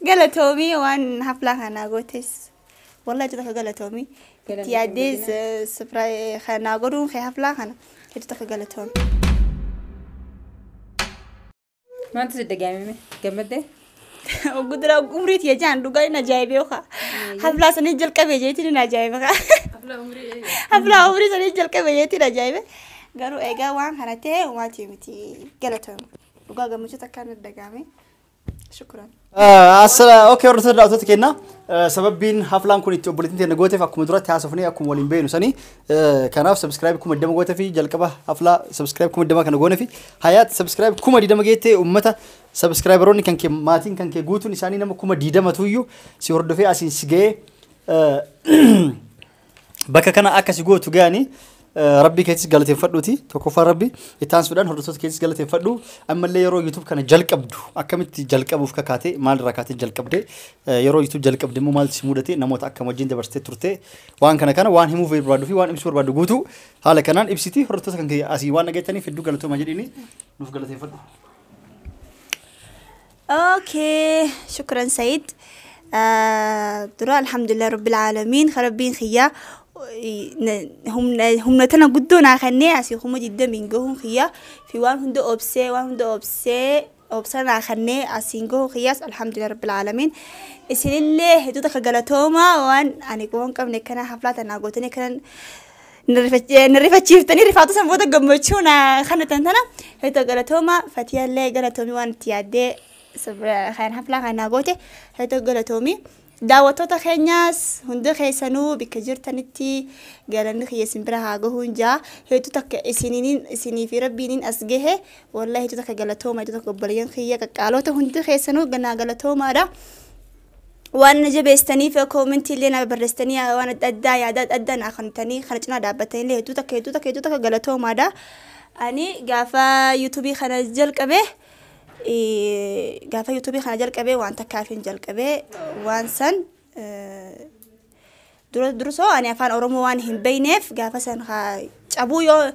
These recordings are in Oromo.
Galatoomii waan haflaa kanaa gootes. Wallahi hedduu takka galatoomii. Itti yaaddees kanaa godhuun kee haflaa kana hedduu takka galatoomii. Maaltu si dhaga'ame? Gammaddee? Guddaa umrii tiyya jaan dhugaa inni ajaa'ibee kaa. Haflaa sanii jalqabee jeetiin inni ajaa'ibe kaa. Haflaa umrii sanii jalqabee jeetiin ajaa'ibe. Garuu egaa waan kana ta'e uumaati miti galatoomii. Dhugaa gammachuu takka inni dhaga'ame. Shukran. Okay, hordoftoota daawwattoota keenya, sababbiin haflaan kun itti obboleettiin teenya gooteef akkuma duratti haasofnee akkuma waliin beeknu sanii, kanaaf subscribe 20,000 gootee fi jalqaba haflaa subscribe 20,000 kana goone fi Hayaat subscribe 20,000 geettee uummata subscriberoonni kan kee maatiin kan kee guutuun isaanii nama 20,000tuyyuu si hordofee asiin si ga'ee bakka kana akka si gootu ga'anii rabbii keetis galateeffadhuuti. Tokkoffaa rabbi, itti aansuudhaan hordoftoota keetis galateeffadhu. Ammallee yeroo YouTube kana jalqabdu akkamitti jalqabuuf kakaate, maalirraa kaatee jalqabde, yeroo YouTube jalqabde immoo maaltu si mudate, namoota akkam wajjin dabarsitee turte, waan kana kana waan himuu barbaaddu fi waan ibsuu barbaaddu guutuu haala kanaan ibsiti. Hordoftoota kan kee asii waan dhageettaniif hedduu galatoomaa jedhini nuuf galateeffadhu. Okay, shukran Said. Dura alhamdulillah rabbil alamin, rabbiin khiyya humna tana guddoo naa kennee asii 20,000 gahuun khiyya fi waan hunda obsee, waan hunda obsee obsa naa kennee asiin gahuun khiyyaas alhamdulillah rabbil alamin. Isinillee hedduu takka galatoomaa, waan ani waan qabne kana haflaa tanaa gootanii kanan nirrifachiiftanii rifaatu san booda gammachuu naa kanatan tana hedduu galatoomaa. Fatiyaallee galatoomii, waan itti yaaddee kan haflaa kanaa goote hedduu galatoomii. Daawwattoota keenyaas hunda keessanuu bakka jirtanitti galanni kiyya isin bira haa gahuun jaa. Hedduu takka isiniin isinii fi rabbiiniin as gahe. Wallahi hedduu takka galatooma, hedduu takka obboleeyyan kiyya qaqqaalota hundi keessanuu ganaa galatoomaadha. Waan na jabeessitaniif commentii illee na barreessitanii waan adda addaa yaada adda addaa naa kennitanii kana cinaa dhaabbatanii illee hedduu takka hedduu takka hedduu takka galatoomaadha. Ani gaafa YouTubeii kana jalqabe waan takkaaf hin jalqabe. Waan san dura dursoo ani afaan Oromoo waan hin beekneef gaafa san cabuu yoo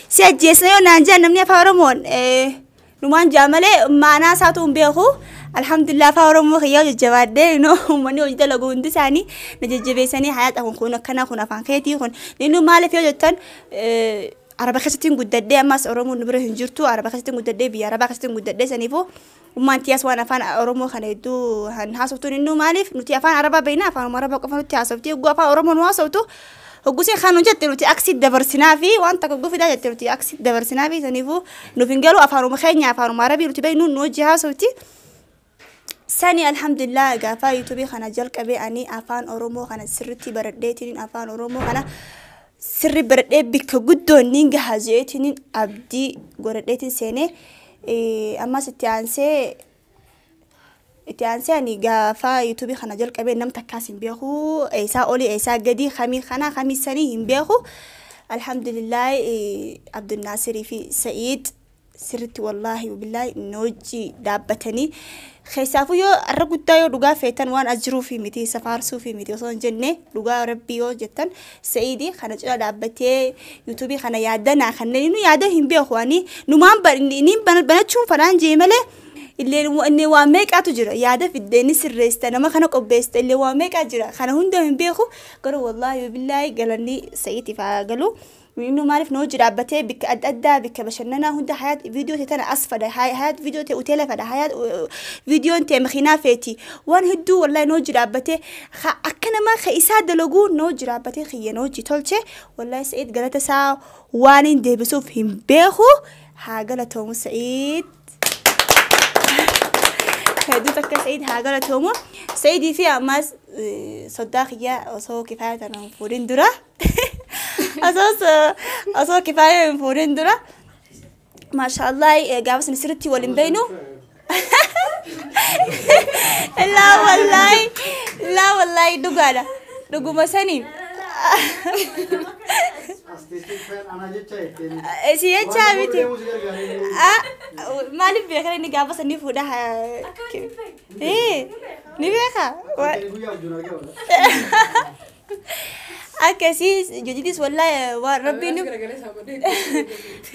si ajjeesna yoo naan jedhan namni afaan Oromoon numaan jaa malee maanaa isaatu hin beeku. Alhamdulillah, afaan Oromoo kiyyaa jajjabaadhee no uummanni hojii dalagu hundi isaanii na jajjabeessanii, hayaata kun kun akkana kun afaan keetii kun inni maaliif yoo jettan, Araba keessatti hin guddadhee, ammas Oromoon nu bira hin jirtu, Araba keessatti hin guddadhee, biyya Arabaa keessatti hin guddadhee. Saniifuu ummaan tiyyaas waan afaan Oromoo kana hedduu han haasoftuun innuu maaliif nuti afaan Arabaa beekna, afaan Arabaa qofa nutti haasofti. Hogguu afaan Oromoo nu haasoftu hogguseen kan nu jette nuti aksi dabarsinaa fi waan takka hogguu fidaa jette nuti aksi dabarsinaa fi saniifuu nuuf hin galu. Afaanuma keenya afaanuma Arabii nuti beeknu nu hojii haasofti. Sani alhamdulillah, gaafa YouTubeii kana jalqabee ani afaan Oromoo kana sirriitti baradheetiin, afaan Oromoo kana sirri baradhee bikka guddoon niin gaha jeetiin abdii godhadheetiin seenee. Ammas itti aansee ani gaafa YouTubeii kana jalqabee nam takkaas hin beeku, eessaa olii eessaa gadi, kamii kana kamii sanii hin beeku. Alhamdulillah, Abdulnaasirii fi Sa'iid sirritti wallaahi billaahi nu hojii dhaabbatanii, keessaafuu yoo arra guddaa yoo dhugaa feetan waan as jiruu fi miti safaarsuu fi miti osoo hin jenne, dhugaa rabbii yoo jettan Sa'iidii kana cina dhaabbatee YouTubeii kana yaadanaa kanneen nu yaada hin beeku. Ani numaan niin banachuun fadhaan jee malee illee inni waan meeqaatu jira, yaada fiddee ni sirreessita, nama kana qopheessita, illee waan meeqaa jira, kana hunda hin beeku. Garuu wallaahi billaahi galanni Sa'iitiif haa galu. Inni maaliif nu hojii dhaabbatee bikka adda addaa, bikka bashannanaa hunda, hayaat viidiyoo ta'e tana as fada, hayaat viidiyoo ta'e hoteela fada, hayaat viidiyoon ta'e makiinaa feeti, waan hedduu wallahi nu hojii dhaabbatee akka namaa ka isaa dalaguu nu hojii dhaabbatee kiyya nu hojii tolche. Wallahi Sa'iid galata isaa waan hin deebisuuf hin beeku. Haa galatoomu Sa'iid. Hedduu takka Sa'iid haa galatoomu. Sa'iidii fi ammas soddaa kiyya osoo kifaaya tana hin fuudhin dura, osoo kifaaya hin fuudhin dura, maashaallah, gaafa sana sirriitti waliin beeynu. Laa wallaahi, laa wallaahi, dhugaadha, dhuguma sanii si jechaa miti. Maaliif beekan inni gaafa sanii fuudha ni beeka. Akkasii jadiidis wallaahi waan rabbiin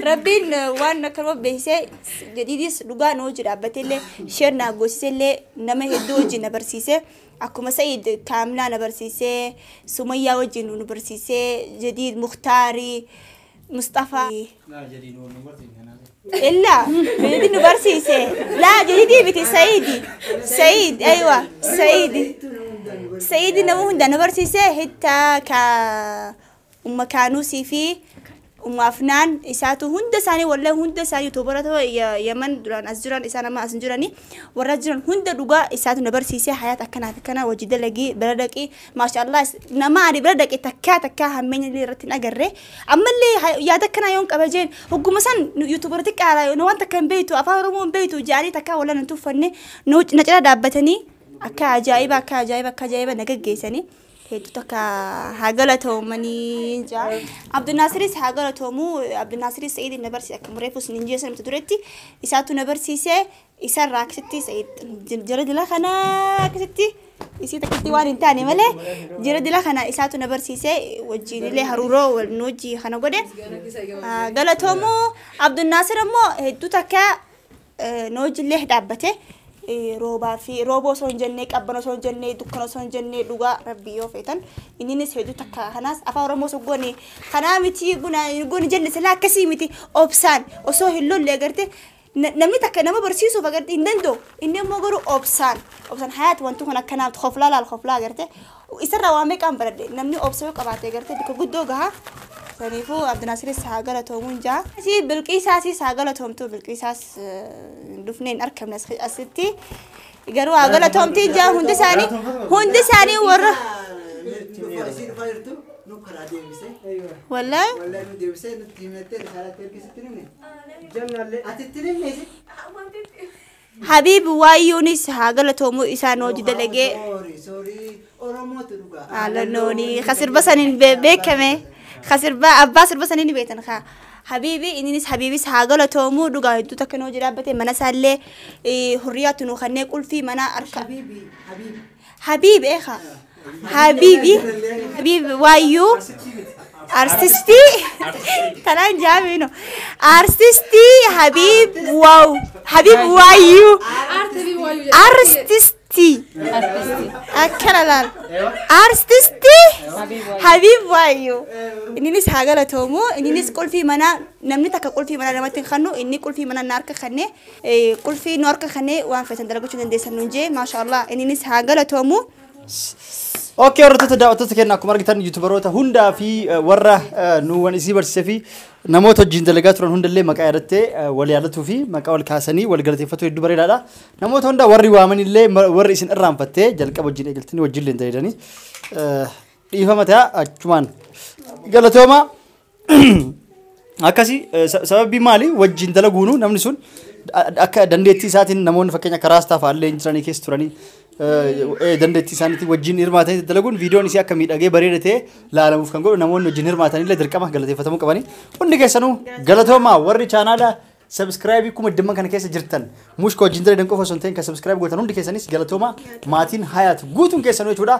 rabbiin waan akkanuma beeksisee jadiidis dhugaa nu hojii dhaabbateellee share naa goosisellee nama hedduu hojii na barsiise. Akkuma Sa'iid Kaamilaa na barsiisee, Sumayyaa wajjin nu barsiisee, Jadiid Muhtaarii, Mustafaa. إلا جديد نبرسيسه لا جديد بتي سعيدي سعيد أيوة سعيدي سعيدي نمو هندا نبرسيسه حتى كا أم كانوسي في أم أفنان إساتو هند ساني ولا هند ساني يوتيوبرات يمن دران أزجران إسانا ما أزجراني ورجران هند رجع إساتو نبرسيسه حياة أكنا أكنا وجد لقي بلدك ما شاء الله نما عري بلدك تكا تكا همين اللي رتين أجره أما اللي يا دكنا يوم كبجين هو مثلا يوتيوبرتك على نوان تكن بيتو أفارمون بيتو جاري تكا ولا نتوفني نوج نجرا دابتني أكا عجائب أكا عجائب أكا عجائب نجد جيسني hedduu takka haa galatoomanii jaa. Abdulnaasiris haa galatoomu. Abdulnaasiris Sa'iid na barsiise akka reefus hin jeessan mata duretti isaatu na barsiise isarraa akkasitti Sa'iid jara dila kana akkasitti isii takkatti waan hin taane malee jara dila kana isaatu na barsiise wajjin illee haruuroo wal nu wajjii kana godhe. Galatoomu Abdulnaasir immoo hedduu takka nu wajjillee dhaabbate. Roobaa fi rooba osoo hin jennee qabbana osoo hin jennee dukkana osoo hin jennee dhugaa rabbii yoo feetan inninis hedduu takka kanaas afaan oromoo osoo goone kanaa miti goone jenne silaa akkasii miti obsaan osoo hin lolle agarte namni takka nama barsiisuuf agarte hin danda'u inni immoo garuu obsaan obsaan hayaat wanti kun akkanaaf khoflaa laal khoflaa agarte isarraa waa meeqaan baradhe namni obsa yoo qabaate agarte bika guddoo gahaa. Saniifuu Abdulnaasiris haa galatoomuun jaa. Asii Bilqiisaasis haa galatoomtu Bilqiisaas dhufnee hin argamne asitti. Garuu haa galatoomtii jaa hundi isaanii warra. Wallaahi. Habiib Waayyuunis haa galatoomu isaan hojii dalagee. Alanooni kasirba saniin beekame. خسربا أبا سربا سنين بيتن خا حبيبي إني حبيبي سهاجل تومو دعاء دو تكنو جرابته منا سالة حرية نخنة كل في منا أركا حبيبي حبيب إيه خا حبيبي حبيب وايو أرتستي ترى جامينو أرتستي حبيب واو حبيب وايو أرتستي أكلالال أرتستي حبيب وايو إني سهاجل تومو إني كل في منا نمني تك كل في منا لما تنخنو إني كل في منا نارك خنة كل في نارك خنة وان فتن درجة شو نديس نونجي ما شاء الله إني سهاجل تومو. Okay, hordoftoota daawwattoota keenya akkuma argitan yuutubaroota hundaa fi warra nuuwwan isii barsiisee fi namoota wajjin dalagaa turan hundallee maqaa yaadattee wal yaadatuu fi maqaa wal kaasanii wal galateeffatu hedduu bareedaadha. Namoota hundaa warri waamanillee warri isin irraanfattee jalqaba wajjin eegaltanii wajjin illee dalaydanii dhiifama ta'a achumaan galatooma. Akkasii sababii maali wajjin dalaguunu namni sun akka dandeettii isaatiin namoonni fakkeenya karaa istaafaa illee jiranii keessa turanii dandeettii isaaniitiin wajjin hirmaatanii dalaguun viidiyoon isii akka miidhagee bareedatee laalamuuf kan godhu namoonni wajjin hirmaatanii illee dirqama galateeffatamuu qabanii. Hundi keessanuu galatoomaa warri chaanaala sabskraayibii kuma dhimma kana keessa jirtan mushka wajjin dalagan qofa osoo hin ta'in kan sabskraayib gootan hundi keessanis galatoomaa maatiin hayaatu guutuun keessanuu jechuudha.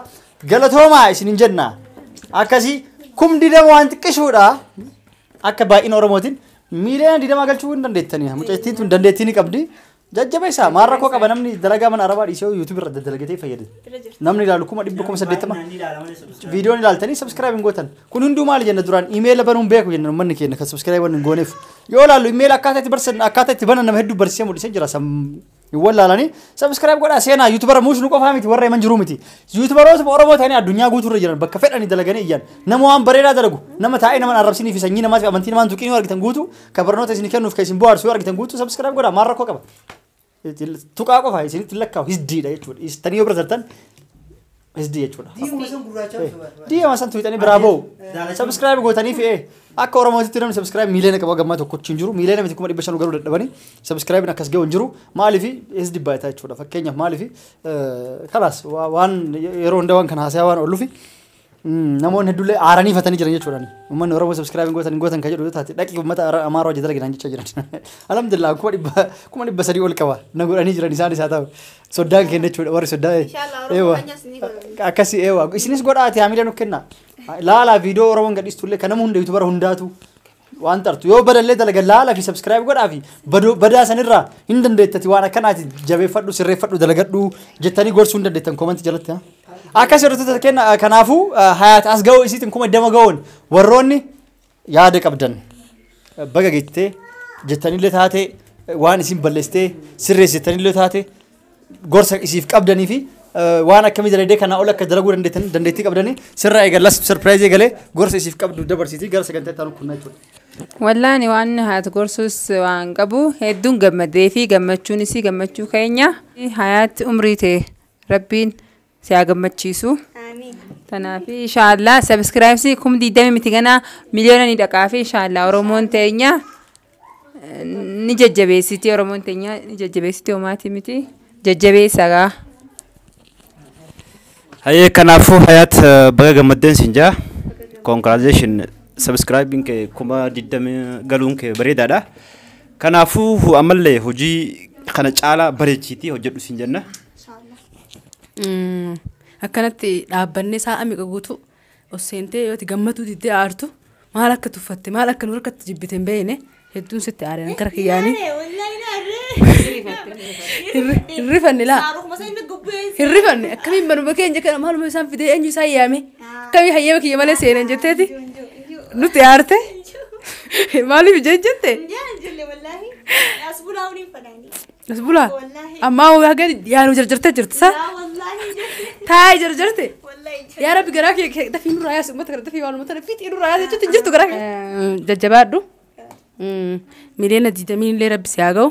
Galatoomaa isiniin jenna. Akkasii kum didama waan xiqqishuudha akka baay'ina Oromootiin miiliyoona 20 galchuu hin dandeettanii mucattiin tun dandeettii ni qabdi. Jajjabeessa maal rakkoo qaba namni dalagaa mana arabaa dhiisee yuutuubii irra dalagatee fayyada. Namni ilaalu 180,000 viidiyoon ilaaltanii sabskraayib hin gootan. Kun hunduu maali jenna duraan imeela banuun beeku jenna uummanni keenya kan sabskraayib hin gooneef. Yoo ilaallu imeela akkaataa itti barsiisan akkaataa itti banan nama hedduu barsiisee mul'isee jira. Wallaalanii sabskraayib godhaa seenaa yuutubara muusnu qofaa miti warra himan jiruu miti. Yuutubaroota Oromoo ta'anii addunyaa guutuurra jiran bakka fedhanii dalaganii iyyan nama waan bareedaa dalagu nama taa'ee nama arrabsinii fi sanyii namaatiif amantii namaan tuqinii yoo argitan guutuu kan barnoota isin kennuuf kan isin bohaarsu yoo argitan guutuu sabskraayib godhaa maal rakkoo qaba. Tuqaa qofa isinitti lakkaa'u hisdiidha jechuudha. Istanii yoo bira tartan hisdii jechuudha. Diima san tuqxanii biraa ba'u. Sabskraayib gootanii fi akka Oromootitti namni sabskraayib miiliyoona qaba gammaa tokkochi hin jiru. Miiliyoona miti 500,000 garuu dadhabanii sabskraayibiin akkas ga'u hin jiru. Maaliif hisdi baay'ata jechuudha. Fakkeenyaaf maaliif kalaas waan yeroo hunda waan kana haasayaa waan ooluufi namoonni hedduullee aaranii fatanii jiran jechuudha. Uummanni Oromoo sabskraayibiin gootan gootan kan jedhu taate dhaqi uummata Amaaraa hojii dalagan jechaa jiran. Alhamdulillah 300,000 ol qaba. Na godhanii jiran isaan isaa ta'u. Soddaan keenya jechuudha warri soddaa. Eewa. Akkasii eewa. Isinis godhaati haamilee nu kenna. Laalaa viidiyoo Oromoon gadhiistullee kan nama hunda YouTuber hundaatu waan tartu yoo badallee dalaga laalaa fi subscribe godhaa fi badaa sanirraa hin dandeettati waan akkanaati jabeeffadhu sirreeffadhu dalagadhu jettanii gorsuu hin dandeettan comment jalatti. Akkas hordoftoota keenya, kanaafuu Hayaat as ga'uu isiitiin 20,000 ga'uun warroonni yaada qabdan baga geettee jettanillee taate, waan isin balleessitee sirreessittanillee taate, gorsa isiif qabdanii fi waan akkamii dalagdee kanaa ol akka dalaguu dandeettan dandeettii qabdanii sirraa eegallas surprise eegalee gorsa isiif qabdu dabarsiitii gara sagantaa itti aanu kunnaa jechuudha. Wallaani waan haati gorsuus waan qabu hedduun gammadee fi gammachuunis gammachuu keenya. Hayaatti umrii ta'e Rabbiin si haa gammachiisu. Amiin. Kanaaf inshaallah subscribes 20,000 miti, ganaa miliyoona ni dhaqaa fi inshaallah Oromoon teenya ni jajjabeessiti, Oromoon teenya ni jajjabeessiti, homaati miti jajjabeessa gaa. Hayyee, kanaafuu Hayaat baga gammaddeen siin jaa. Congratulation, subscribing kee 20,000 galuun kee bareedaadha. Kanaafuu ammallee hojii kana caalaa bareechiitii hojjedhu siin jenna. Inshaallah. Akkanatti dhaabbannee sa'a meeqa guutuu ol seentee yoo itti gammaduu diddee aartu, maal akka tuffatte, maal akka nu harkatti jibbite hin beekne, hedduun sitti aareen kara kiyyaanii. Hirrifanne laa. Hirrifanne akkamiin manuma keenya kana maaluma isaan fidee, eenyu isaan yaame, akkamii hayyama kiyya malee seenan jetteeti nutti aarte, maaliif jette? As bulaa ammaa haga yaanu jarjartee jirti sa taa'ee jarjarte. Yaa Rabbi, garaa kee dafii nurraa yaasi, uummata kana dafii waan uummata kana fiixii nurraa yaasi jechuutti hin jirtu garaa kee. Jajjabaadhu. 20,000,000 illee Rabbi si haa ga'u.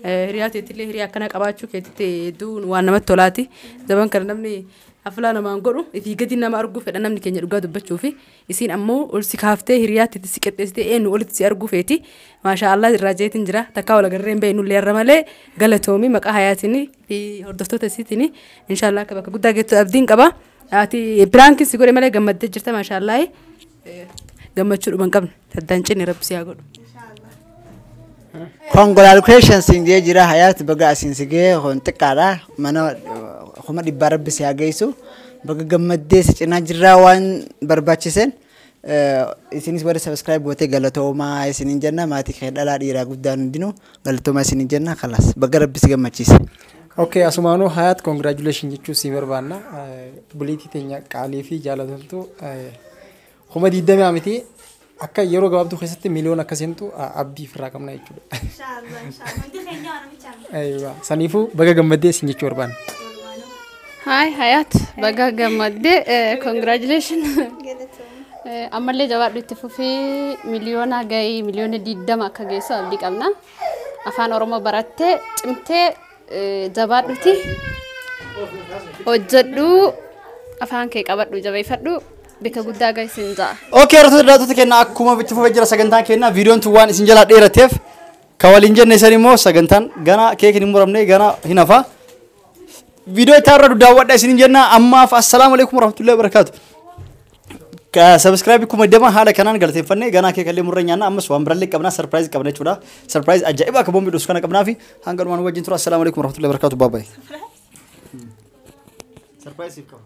Hiriyaa teettillee hiriyaa akkana qabaachuu keetitti hedduu waan namatti tolaati. Zaman kana namni aflaa namaan godhu ifii gadi nama arguu fedha namni keenya dhugaa dubbachuu fi isiin ammoo ol si kaaftee hiriyaa teetti si qexxeessitee eenyu olitti si arguu feeti. Maashaa Allah irraa jeetiin jira. Takkaa wal agarree hin beeknullee irra malee galatoomii maqaa Hayaatiin fi hordoftoota isiitiin inshaallah akka bakka guddaa geettu abdiin qaba. Ati prankiin si godhe malee gammaddee jirta, maashaa Allah. Gammachuu dhuma hin qabne saddaan cinne Rabbi si haa godhu. Congratulations siin jee jira Hayaat, baga asiin si ga'e hon xiqqaadha, mana 100,000 Rabbi si haa geessu, baga gammaddee, si cinaa jirraa, waan barbaachisen isinis warri subscribe gootee galatoomaa isiniin jenna, maatii kee dhalaa dhiiraa guddaan hundinuu galatoomaa isiniin jenna, kalaas baga Rabbi si gammachiise. Okay, asumaanuu Hayaat congratulation jechuu si barbaanna. Buleetii teenya qaalii fi jaalatamtu 20,000 miti akka yeroo gabaabduu keessatti miliyoona akka seentu abdii ofirraa qabna jechuudha. Aywa, saniifuu baga gammaddee isin jechuu barbaanna. Hi Hayat, baga gammaddee, congratulation. Ammallee jabaadhu, itti fufii, miliyoona gahii 20,000,000 akka geessu abdii qabna. Afaan Oromoo barattee cimtee jabaadhuti. Hojjedhu, afaan kee qabadhu, jabeeffadhu, bakka guddaa gahisin ja'a. Okay, hordoftoota daawwattoota keenya, akkuma itti fufee jira sagantaan keenya. Viidiyoon tun waan isin jalaa dheerateef ka waliin jenne san immoo sagantaan gana keekiin hin muramne gana hin hafa. Viidiyoo itti irra daawwadha isin jenna. Ammaaf assalaamu alaikum warahmatullahi wabarakaatu. Subscribe 20,000 haala kanaan galateeffannee ganaa keekallee murra nyaanna, ammas waan birallee qabna, surprise qabna jechuudha. Surprise ajaa'iba akka boombii dhoosu kana qabnaa fi hanga dhumaan wajjin tura. Assalaamu alaikum warahmatullahi wabarakaatu. Bye bye. Surprise siif qaba.